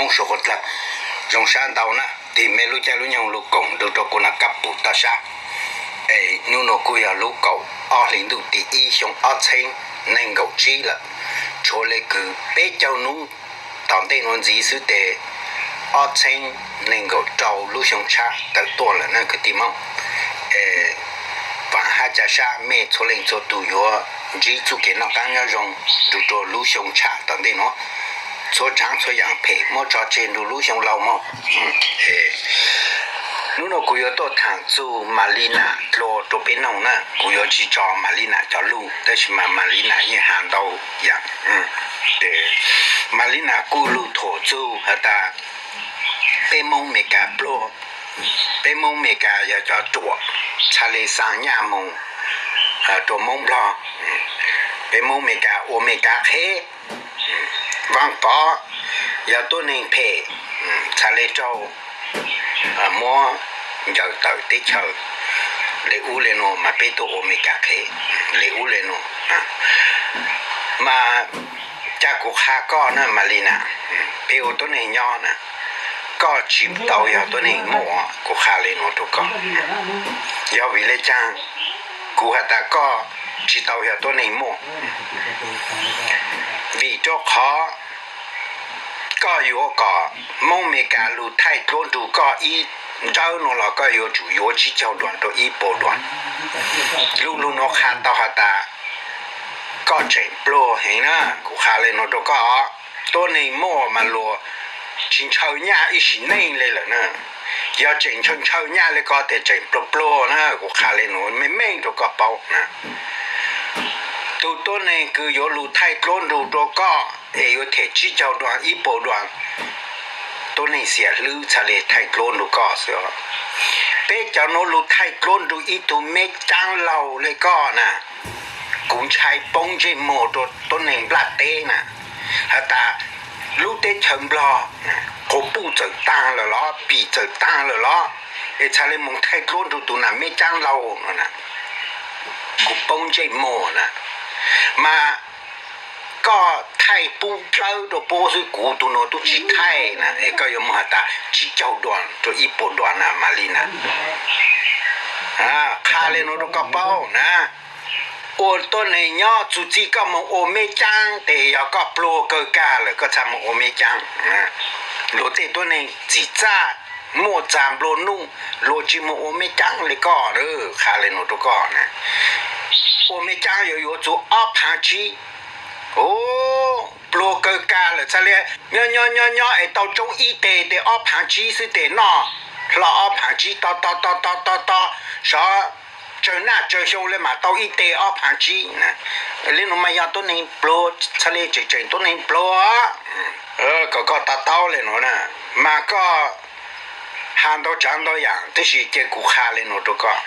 Hmoob suav qhuav dlawg. Zoo sab ntau na, tig me lub caij lub nyoog lug koom nrug rua kuv nam kab pum toj sab. Es nub nua kuj yog lub kaum ob hli ntuj tim ib xyoo ob txheeb neeg nkaum tsib lawm. Tshuav le kws peb caug nub tom ntej nua ntxiv xwb tes ob txheeb neeg nkaum rau lub xyoo tshab tawm tuaj lawm na kwv tij Moob. Vaam hab ca sab mej txhua leej txhua tug yuav ntsib txuj kev noj qaab nyob zoo nrug rua lub xyoo tshab tom ntej nuav. Txhua tsaav txhua yaam phem muab tso tseg nrug lub xyoo laug moog. Nub nua kuv yuav tuaj thaam txug Malina dlua rua peb noog na, kuv yuav tsi tso Malina cov lug tab sis mas Malina yeej has ntau yaam. Malina kuj lug thuam txug has tas peb Moob Amelikas pluag, peb Moob Amelikas yog cov ruam, txhad le xaa nyaj moog rua Moob Nplog. Peb Moob Amelikas ua Amelikas qhev, vaaj pov, yog tuab neeg phem, txhad le raug muab ncaws tawm teb chaws, le ub le nuav mas peb tuaj ua Amelikas qhev, le ub le nuav. Mas ca kuv qha koj na Malina, peb ua tuab neeg nyob na, koj tsi tau yog tuab neeg muaj, kuv qha le nuav rua koj. Yog vim le caag kuv has tas koj tsi tau yog tuab neeg muaj? Vim rua qhov koj yuav kom Moob Amelikas lug thaij dluab nrug koj ib nrawb nuav los koj yuav tsum yuav tsib caug dollar rua ib puas dollar. Lub lug nuav qha tau has tas koj tseem pluag heev na, kuv qha le nuav rua koj. Tuab neeg muaj mas luag tsi ntshaw nyaj ib sim neej le lawm na. Yog tseem ntshaw ntshaw nyaj le koj tes tseem pluag pluag na, kuv qha le nuav meej meej rua koj paub na. Tug tuab neeg kws yuav lug thaij dluab nrug rua koj es yuav them tsib caug dollar ib puas dollar, tuab neeg xiam hlwb txhad le thaij dluab nrug koj xwb. Peb cov nuav lug thaij dluab nrug ib tug meb caab laug le koj na, kuv ntshai poob ntsej muag rua tuab neeg nplaj teb na, has tas lub teb chaws Nplog quas puj txawm taag lawm los, pim txawm taag lawm los, es txhad le moog thaij dluab nrug tug nam meb caab laug no na. Kuv poob ntsej muag na. Mas koj thaij pub dlawb rua puab xwb, kuv tug nuav tub tsi thaij na, es koj yuav moog has tas tsib caug dollar rua ib puas dollar na Malina. Qha le nuav rua koj paub na. Ua tuab neeg nyob txug txij koj moog ua meb caab tes yog koj pluag kawg kag lawm koj txhad moog ua meb caab. Luag tej tuab neeg txim txaj muaj txag nplua nuj, luag tsi moog ua meb caab le koj. Qha le nuav rua koj na, ua meb caab yuav yuav txug ob phaav tsib. Pluag kawg kag lawm txhad le nyob nyob nyob nyob es tau tsoob ib teg tes ob phaav tsib xwb tes noj hlo ob phaav tsib to to to to to to, sov tsawg naj tsawg xyoo le mas tau ib teg ob phaav tsib. Le nuav mas yog tuab neeg pluag txhad le tseem tseem tuab neeg pluag. Kom koj to taub le nuav na, mas koj has ntau tsaav ntau yaam tab sis cia kuv qha le nuav rua koj.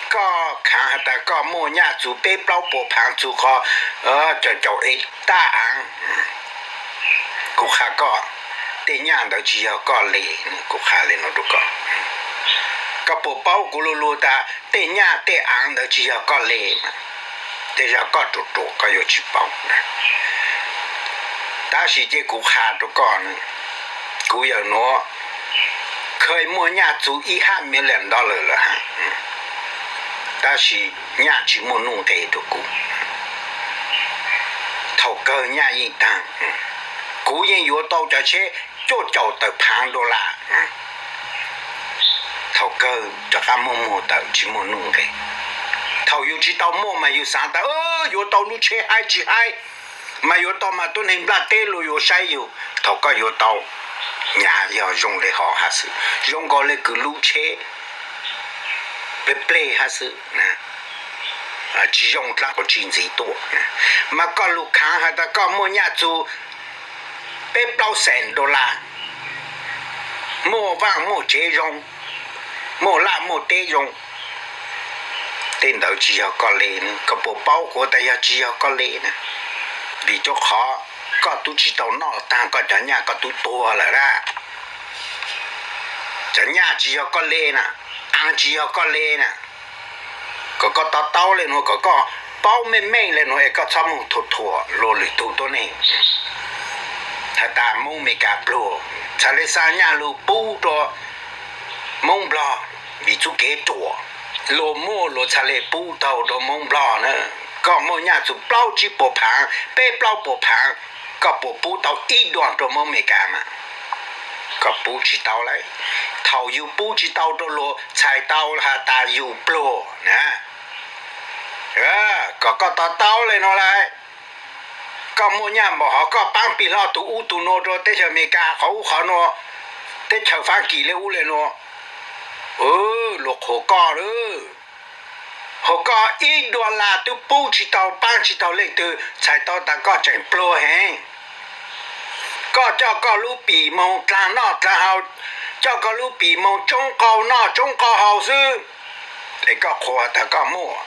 Koj khaav has tas koj muaj nyaj txug peb plaub puas phaav txug qhov caum caum es taj aav. Kuv qha koj, tej nyaj ntawd tsi yog koj le, kuv qha le nuav rua koj. Koj puas paub kuv lu lug tas tej nyaj tej aav ntawd tsi yog koj le, tej zag koj ruam ruam koj yuav tsi paub. Tab sis cia kuv qha rua koj, kuv yawm nuav kha muaj nyaj txug ib hab million dollar lawm hab, tab sis nyaj tsi muaj nuj nqe rua kuv. Thaum kawg nyaj yeej taag, kuv yeej yuav tau cov tsheb cuaj caum tawm phaav dollar. Thaum kawg rov qab muaj muag tawm tsi muaj nuj nqe. Thaum yus tsi tau muaj mas yus xaav tas yuav tau lub tsheb haib tsi haib, mas yuav tau mas tuab neeg nplaj teb luag yuav saib yus. Thaum koj yuav tau, nyaj yog zoo le hov hab xwb, zoo nkaus le kws lub tsheb pleg pleg hab xwb, tsi zoo dlaab quas tsi ntxiv tuaj. Mas koj lug khaav has tas koj muaj nyaj txug peb plaub xees dollar, muaj vaaj muaj tsev zoo, muaj laj muaj teb zoo, tej ntawd tsi yog koj le. Koj puas paub kuv tas yog tsi yog koj le na? Vim rua qhov koj tub tsi tau noj taag koj cov nyaj, koj tub tuag lawm na. Cov nyaj tsi yog koj le na, aav tsi yog koj le na. Kom koj to taub le nuav, kom koj paub meej meej le nuav es koj txhob moog thuam thuam luag lwm tug tuab neeg has tas Moob Amelikas pluag. txhad le xa nyaj lug pub rua Moob Nplog, vim txuj kev ruam, luag muaj luag txhad le pub taug rua Moob Nplog na. Koj muaj nyaj txug plaub tsib puas phaav, peb plaub puas phaav, koj puas pub tau ib duab rua Moob Amelikas mas? Koj pub tsi tau lawm. Thaum yug pub tsi tau rua luag txhais tau has tas yug pluag na. Kom koj to taub le nuav lawm. Koj muaj nyaj npaum hov koj paab pig hlo tug ub tug nuav rua teb chaws Amelikas qhov ub qhov nuav, teb chaws Fab Kis le ub le nuav, luag qhuas koj lawm. Hos koj ib duab las twb pub tsi tau paab tsi tau leej twg txhais tau tas koj tseem pluag heev. Koj coj koj lub pim moog dlaag noj dlaag haus, coj koj lub pim moog tsoob qau noj tsoob qau haus xwb, es koj qhuas tas koj muaj.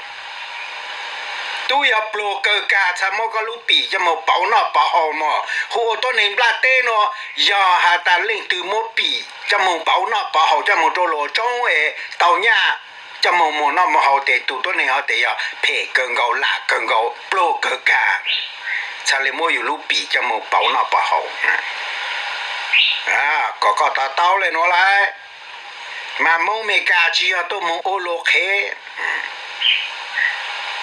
Tub yog pluag kawg kag txhad muab koj lub pim coj moog pauv noj pauv haus mog. Hu ua tuab neeg nplaj teb nuav yog has tas leej twg muab pim coj moog pauv noj pauv haus coj moog rua luas tsoob es tau nyaj coj moog muas noj muas haus tes tug tuab neeg hov tes yog phem kawg nkaus, lam kawg nkaus, pluag kawg kag, txhad le muab yug lub pim coj moog pauv noj pauv haus. Kom koj to taub le nuav lawm. Mas Moob Amelikas tsi yog tuaj moog ua luag qhev.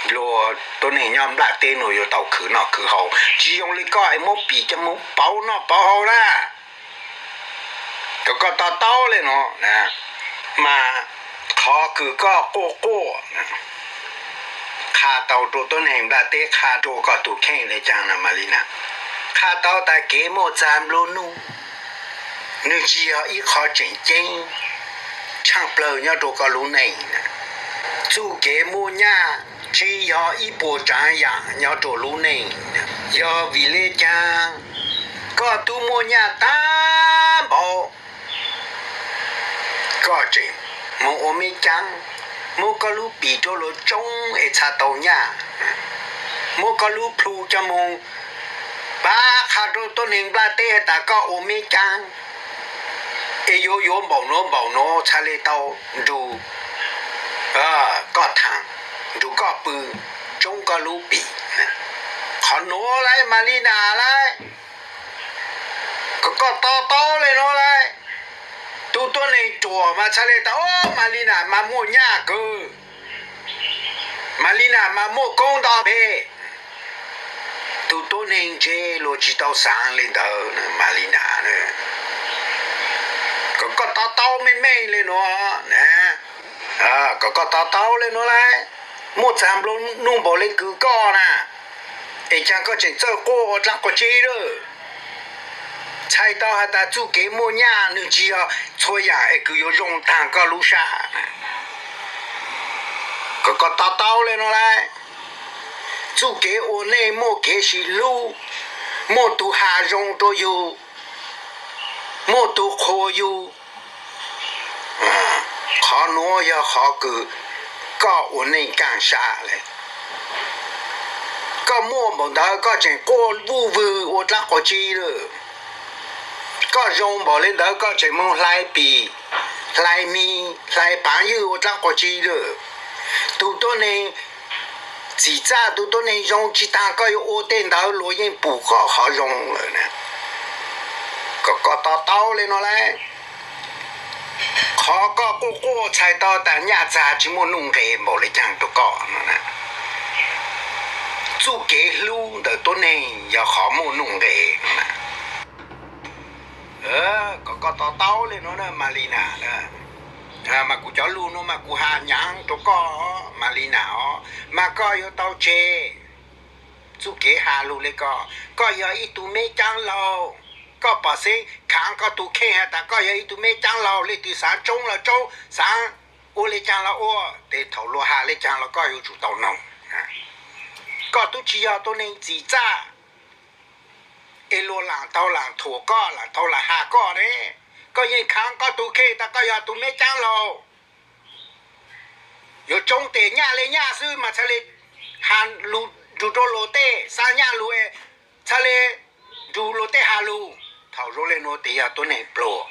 Luag tuab neeg nyob nplaj teb nuav yuav tau khwv noj khwv haus, tsi zoo le koj es muab pim coj moog pauv noj pauv haus na. Kom koj to taub le nuav, mas qhov kws koj quaj quaj qha tau rua tuab neeg nplaj teb, qha rua koj tug kheej le caag na Malina? Qha tau tas kev muaj txag nplua nuj, nwg tsi yog ib qho tseem ceeb tshaaj plawg nyob rua koj lub neej. Txuj kev muaj nyaj tsi yog ib puas tsaav yaam nyob rua lub neej. Yog vim le caag koj tub muaj nyaj tag npaum, koj tseem moog ua meb caab, muab koj lub pim rua luas tsoob es txhad tau nyaj, muab koj lub plhu coj moog pab qha rua tuab neeg nplaj teb has tas koj ua meb caab, es yuav yuav npaum nuav npaum nuav txhad le tau nrug koj thaam, nrug koj pw, tsoob koj lub pim. Qhov nuav lawm Malina lawm, kom koj to taub le nuav lawm. Tug tuab neeg ruam mas txhad le tas, o, Malina mas muaj nyaj kawg, Malina mas muaj koob nto peg. Tug tuab neeg ntse luag tsi tau xaav le ntawd Malina. Kom koj to taub meej meej le nuav, kom koj to taub le nuav lawm. Muaj txag nplua nuj npaum le kws koj na, es caag koj tseem txawj quaj ua dlaab quas tsib lawm? Txhais tau has tas txuj kev muaj nyaj nwg tsi yog txhua yaam es kws yuav zoo taag koj lub sab. Kom koj to taub le nuav lawm. Txuj kev ua neej muaj kev sib hlub, muaj tug has zoo rua yug, muaj tug qhuas yug. Qhov nuav yog qhov kws koj ua neej kaaj sab le. Koj muaj npaum ntawd koj tseem quaj vuj vwg ua dlaab quas tsib lawm. Koj zoo npaum le ntawd koj tseem moog hlais pim, hlais hmi, hlais paav ywj ua dlaab quas tsib lawm. Tug tuab neeg txim txaj, tug tuab neeg zoo tsi taag koj yuav ua tej ntawd luag yeej pum koj qhov zoo lawm na. Kom koj to taub le nuav lawm. Qhov koj quaj quaj txhais tau tas nyaj txag tsi muaj nuj nqes npaum le caag rua koj no na. Txuj kev hlub ntawm tuab neeg yog qhov muaj nuj nqes no na. Kom koj to taub le nuav na Malina. Mas kuv cov lug nuav mas kuv has nyaav rua koj Malina os, mas koj yuav tau tseg txuj kev has lug le koj. Koj yog ib tug meb caab laug, koj pom xeeb khaav koj tug kheej has tas koj yog ib tug meb caab laug, leej twg xaav tsoob los tsoob, xaav ua le caag los ua, tes thaum luag has le caag los koj yuav tsum tau noog. Koj tub tsi yog tuab neeg txim txaj es luag laam tau laam thuam koj, laam tau laam has koj ne. Koj yeej khaav koj tug kheej tas koj yog tug meb caab laug, yuav tsoob tes nyaj le nyaj xwb mas txhad le has lug nrug rua luag tej, xa nyaj lug, txhad le nrug luag tej has lug. Thaum zoo le nuav tes yog tuab neeg pluag.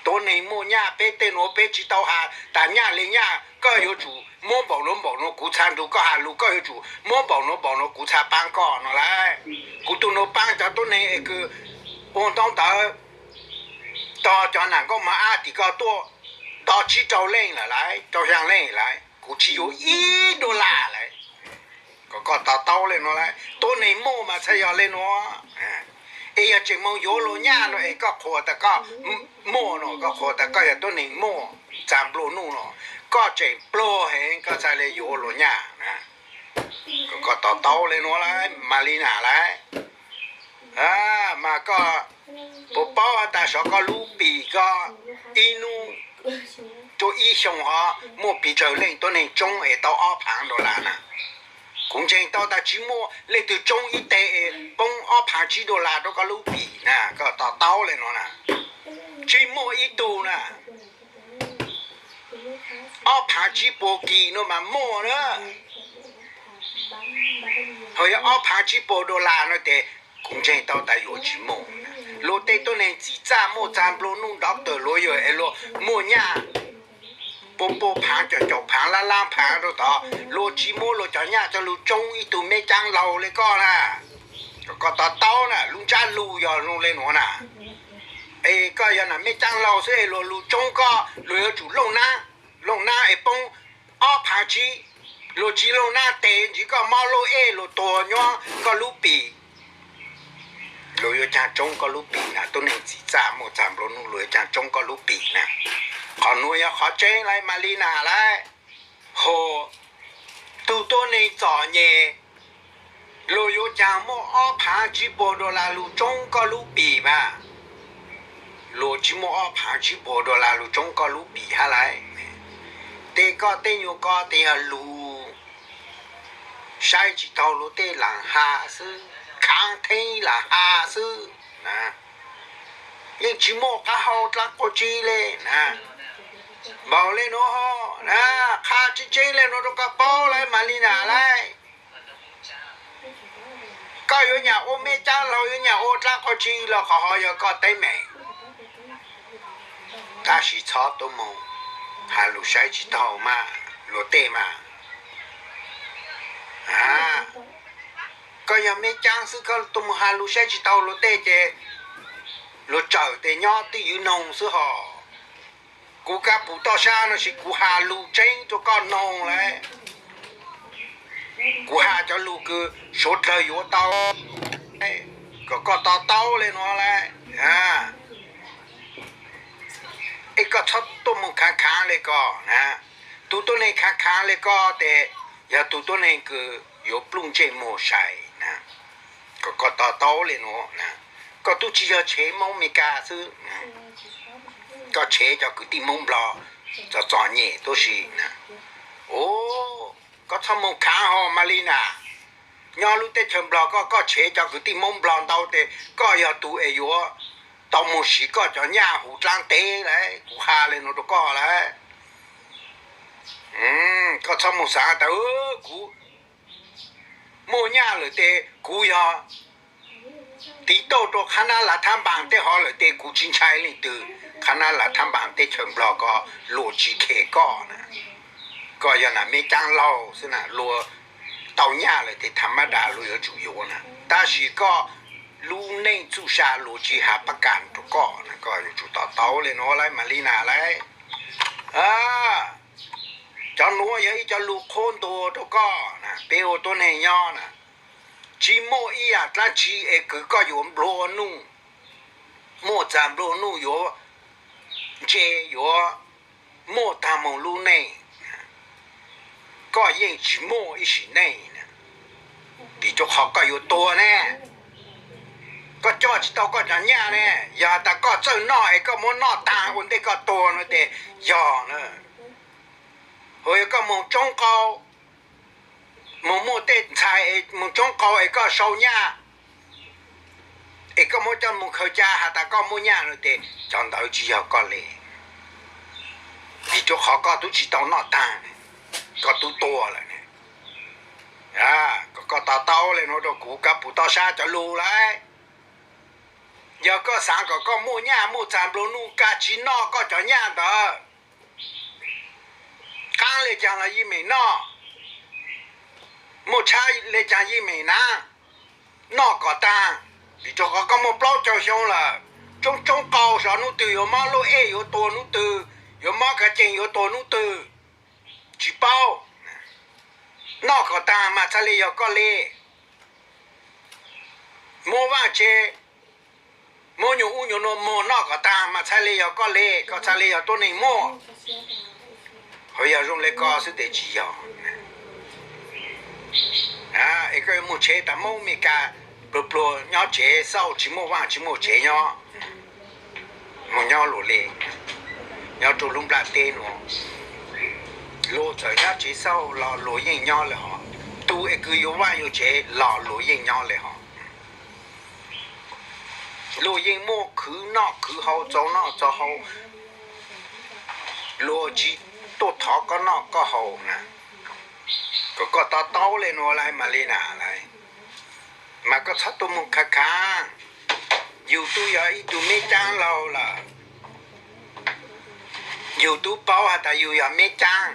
Tuab neeg muaj nyaj peb tej nuav peb tsi tau has tas nyaj le nyaj, koj yuav tsum muab npaum nuav npaum nuav kuv txhad nrug koj has lug, koj yuav tsum muab npaum nuav npaum nuav kuv txhad paab koj no lawm. Kuv tug nuav paab cov tuab neeg es kws ua ntaub ntawv tog cov nam nkauj mos ab tim koj tuaj tau tsib rau leej lawm lauj, rau xyaa leej lawm, kuv tsis yuav ib dollar lawm. Kom koj to taub le nuav lauj, tuab neeg muaj mas txhaj yog le nuav. Es yog tseem moog yuav luas nyaj no es koj qhuas tas koj muaj no, koj qhuas tas koj yog tuab neeg muaj txag nplua nuj no, koj tseem pluag heev koj txhaj le yuav luas nyaj. Kom koj to taub le nuav lauj Malina lauj. Mas koj puas paub has tas sov koj lub pim koj ib nub rua ib xyoo ho muaj pes tsawg leej tuab neeg tsoob es tau ob phaav dollar na? Kuv ntseeg tau tas tsis muaj leej twg tsoob ib teg es poob ob phaav tsib dollar rua koj lub pim na, koj to taub le nuav na. Tsis muaj ib tug na. Ob phaav tsib puas kis no mas muaj na. Ho yog ob phaav tsib puas dollar no tes kuv ntseeg tau tas yuav tsis muaj. Luag tej tuab neeg txim txaj muaj txag nplua nuj doctor luag yawg es luag muaj nyaj pua pua phaav caum caum phaav lab lab phaav rua tod, luag tsis muab luag cov nyaj coj lug tsoob ib tug meb caab laug le koj na. Koj to taub na, lub ntsab lug yog zoo le nuav na. Es koj yog nam meb caab laug xwb es luag lug tsoob koj, luag yuav tsum looj nab, looj nab es poob ob phaav tsib, luag tsis looj nab tes ntsib koj mob lub ej luag tuag nyuab koj lub pim. Luag yuav caag tsoob koj lub pim na, tuab neeg txim txaj muaj txag nplua nuj luag yuav caag tsoob koj lub pim na. Qhov nuav yog qhov tseeb lauj Malina lauj. Ho tug tuab neeg txom nyem luag yuav caag muaj ob phaav tsib puas dollar lug tsoob koj lub pim mas? Luag tsis muaj ob phaav tsib puas dollar lug tsoob koj lub pim hab lauj. Tes koj tej nyuas ko tes yog lug saib tsis taug luag tej lam has xwb, khaav theeb lam has xwb. Yeej tsis muaj qab hau dlaab quas tsi le na. Npaum le nuav, qha tseeb tseeb le nuav rua koj paub lauj Malina lauj. Koj yuav nyam ua meb caab laug, yuav nyam ua dlaab quas tsi los qhov hov yog koj teeb meem. Tab sis txhob tuaj moog has lug saib tsis taug mas luag tej mas. Koj yog meb caab xwb koj tuaj moog has lug saib tsis taug luag tej ces luag tsawm tes nyob twj ywm noog xwb hos. Kuv kab pum toj sab no sis kuv has lug tseeb rua koj noog lauj. Kuv has cov lug kws suav dlawg yuav tau, kom koj to taub le nuav lauj. Es koj txhob tuaj moog khaav khaav le ko na. Tug tuab neeg khaav khaav le ko tes yog tug tuab neeg kws yuav pluj ntsej muag sai na. Kom koj to taub le nuav na. Koj tub tsis yog tshev Moob Mes Kas xwb, koj tshev cov kwv tij Moob Nplog txom txom nyem tuab si na. Koj txhob moog khaav hos Malina. Nyob lub teb chaws Nplog koj, koj tshev cov kwv tij Moob Nplog ntau tes koj yog tug es yuav tau moog siv koj cov nyaj huv dlaab teb lauj. Kuv has le nuav rua koj lauj. Koj txhob moog xaav tas kuv muaj nyaj lawm tes kuv yog tiv tauj rua qhab nab lav thab npaas tej hov lawm tes kuv tsis ntshai leej twg. Qhab nab lav thab npaas teb chaws Nplog ko luag tsis khes koj na. Koj yog nam meb caab laug xwb na, luag tau nyaj lawm tes tha mab das luag yuav tsum yuav na. Tab sis koj lub neej txuj sa luag tsis has pab kas rua koj na, koj yuav tsum to taub le nuav lauj Malina lauj. Cov nuav yog ib cov lug qhuab ntuas rua koj na, peb ua tuab neeg nyob na. Tsis muaj ib yaam dlaab tsi es kws koj yuav nplua nuj, muaj txag nplua nuj yuav ntse, yuav muaj taag moog lub neej. Koj yeej tsis muaj ib sim neej, vim rua qhov koj yuav tuag ne. Koj coj tsis tau koj cov nyaj ne. Yog has tas koj txawj noj es koj muab noj taag ua ntej koj tuag no tes yog na. Hos yog koj moog tsoob qau, moog muaj tej ntxhais moog tsoob qau es koj sau nyaj, es koj muab coj moog khaws ca has tas koj muaj nyaj no tes cov ntawd tsis yog koj le. Vim rua qhov koj tub tsis tau noj taag, koj tub tuag lawm ne. Koj to taub le nuav rua kuv kab pum toj sab cov lug lauj. Yog koj xaav kom koj muaj nyaj muaj txag nplua nuj, koj tsis noj koj cov nyaj ntawd. Qaab le caag los yeej meem noj, muaj tshab le caag yeej meem na, noj kom taag. Vim rua qhov koj muaj plaub caug xyoo lawm, tsoob tsoob qau tso hnub twg, yuav mob lub ej yuav tua hnub twg, yuav mob kav cees yuav tua hnub twg, tsis paub. Noj kom tag mas txhaj le yog koj li. Muab vaj tse, muab nyuag ub nyuag nuav muag noj kom tag mas txhaj le yog koj li, koj txhaj le yog tuab neeg muaj. Ho yog zoo le ko xwb tes tsis yog. Es koj yuav moog tshev tas Moob Mes Kas pluag pluag nyob tsev xauj tsis muaj vaj tsis muaj tsev nyob, moog nyob luas le, nyob rua lub nplaj teb nuav, luas txawm nyob tsev xauj los luas yeej nyob le hov. Tug es kws yuav vaj yuav tsev los luas yeej nyob le hov. Luas yeej muaj khwv noj khwv haus, txaus noj txaus haus, luas tsis tuaj thov koj noj koj haus na. Kom koj to taub le nuav lawm Malina lawm, mas koj txhob tuaj moog khav khav. Yug tub yog ib tug meb caab laug lawm, yug tub paub has tas yug yog meb caab,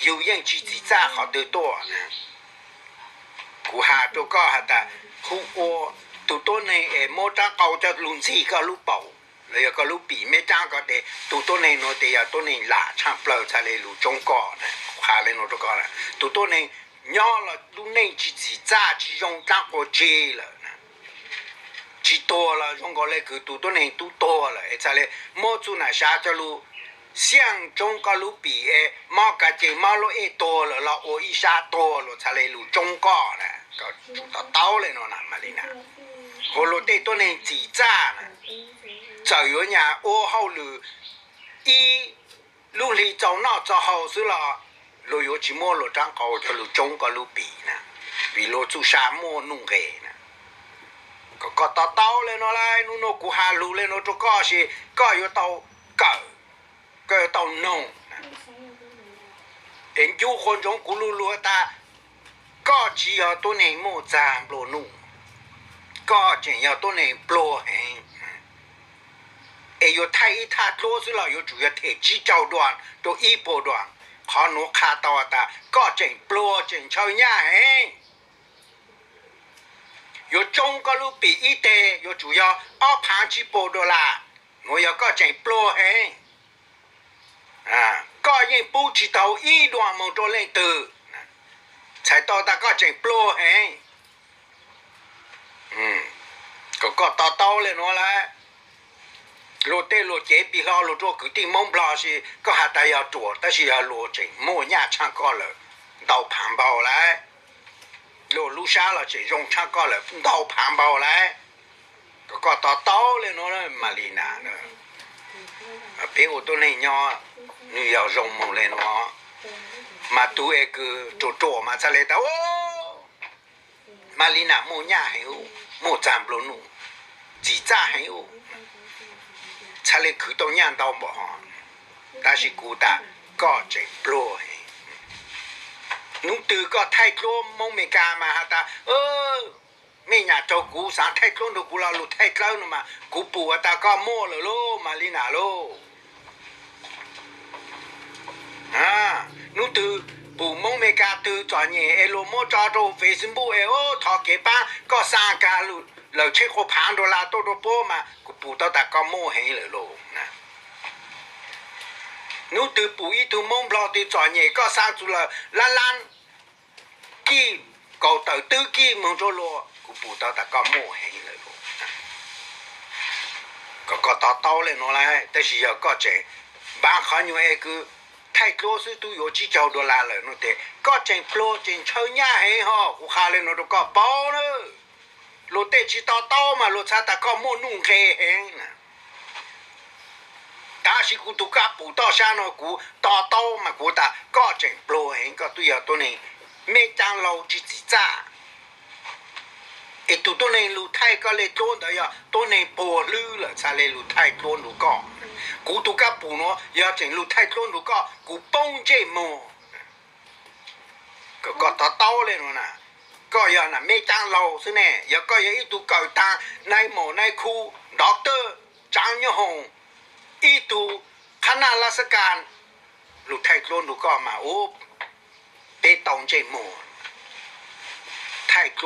yug yeej tsis txim txaj qhov twg tuaj. Kuv has rua koj has tas, hu ua tug tuab neeg es muab rab qau coj lug ntxig koj lub paum los yog koj lub pim meb caab ko tes tug tuab neeg nuav tes yog tuab neeg lam tshaaj plawg txhaj le lug tsoob koj na. Kuv has le nuav rua koj, tug tuab neeg nyob los lub neej tsis txim txaj tsis zoo dlaab qua tseg lawm, tsis tuag los zoo nkaus le kws tug tuab neeg tub tuag lawm es txhaj le muab txuj nam sav coj lug xiaj tsoob koj lub pim es mob kav cees mob lub ej tuag lawm los ua ib sab tuag lug txhaj le lug tsoob koj na. Koj tsum to taub le nuav na Malina. Ua luag tej tuab neeg txim txaj na, txawm yuav nyam ua hauj lwm ib lub hli txaus noj txaus haus xwb los luag yuav tsis muab luag rab qau coj lug tsoob koj lub pim na, vim luag txuj sa muaj nuj nqes na. Kom koj to taub le nuav lawm, nub nuav kuv has lug le nuav rua koj sis koj yuav tau kawm, koj yuav tau noog. Es ncu quas ntsoov kuv lug lug tas, koj tsis yog tuab neeg muaj txag nplua nuj, koj tseem yog tuab neeg pluag heev. Es yuav thaij ib thaj dluab xwb los yuav tsum yog them tsib caug duas rua ib puas duas. Qhov nuav qha tau tas koj tseem pluag tseem ntshaw nyaj heev. Yuav tsoob koj lub pim ib teg yuav tsum yog ob phaav tsib puas dollar. Nuav yog koj tseem pluag heev. Koj yeej pub tsis tau ib duas moog rua leej twg, txhais tau tas koj tseem pluag heev. Kom koj to taub le nuav lawm. Luag tej luag cev pim hlo lug rua kwv tij Moob Nplog sis koj has tas yog ruam tab sis yog luag tseem muaj nyaj tshaaj koj lawm ntau phaav npaug lawm. Luag lub sab los tseem zoo tshaaj koj lawm ntau phaav npaug lawm. Kom koj to taub le nuav Malina. Peb ua tuab neeg nyob nwg yog zoo moog le nuav, mas tug es kws ruam ruam mas txhaj le tas Malina muaj nyaj heev, muaj txag nplua nuj, txim txaj heev, txhaj le khwv tau nyaj ntau npaum hov. Tab sis kuv tas koj tseem pluag heev. Nub twg koj thaij dluab Moob Mes Kas mas has tas, mej nyam raug kuv xaav thaij dluab nrug kuv los lug thaij dlawb no mas kuv pum has tas koj muaj lawm lauj Malina lauj. Nub twg pum Moob Mes Kas twg txom nyem es luag muab tso rau Facebook es thov kev paab, koj xa kag lawm tsheb qua phaav dollar tuaj rua puab mas kuv pum tau tas koj muaj heev lawm lauj. Nub twg pum ib tug Moob Nplog twg txom nyem koj xa txug lawm lab lab kij, kaum tawm twb kij moog rua luag, kuv pum tau tas koj muaj heev lawm lauj. Kom koj to taub le nuav lawm, tab sis yog koj tseem npav qhov nyuas es kws thaij dluab xwb tub yuav tsib caug dollar lawm no tes koj tseem pluag tseem ntshaw nyaj heev hov, kuv qha le nuav rua koj paub na. Luag tej tsis to taub mas luag xav tas koj muaj nuj nqes heev na. Tab sis kuv tug kab pum toj sab no kuv to taub mas kuv tas koj tseem pluag heev, koj twb yog tuab neeg meb caab laug tsis txim txaj. Es tug tuab neeg lug thaij koj le dluab ntawd yog tuab neeg puag hlwb lawm txhaj le lug thaij dluab nrug koj. Kuv tug kab pum nuav yog tseem lug thaij dluab nrug koj kuv poob ntsej muag. Kom koj to taub le nuav na, koj yog nam meb caab laug xwb ne, yog koj yog ib tug kawm taag nai maum nai khu, ntov tawj, tsaav nyob hoom, ib tug qhab naj lab xab kas, lug thaij dluab nrug koj mas ub, peb tau ntsej muag. Thaij dluab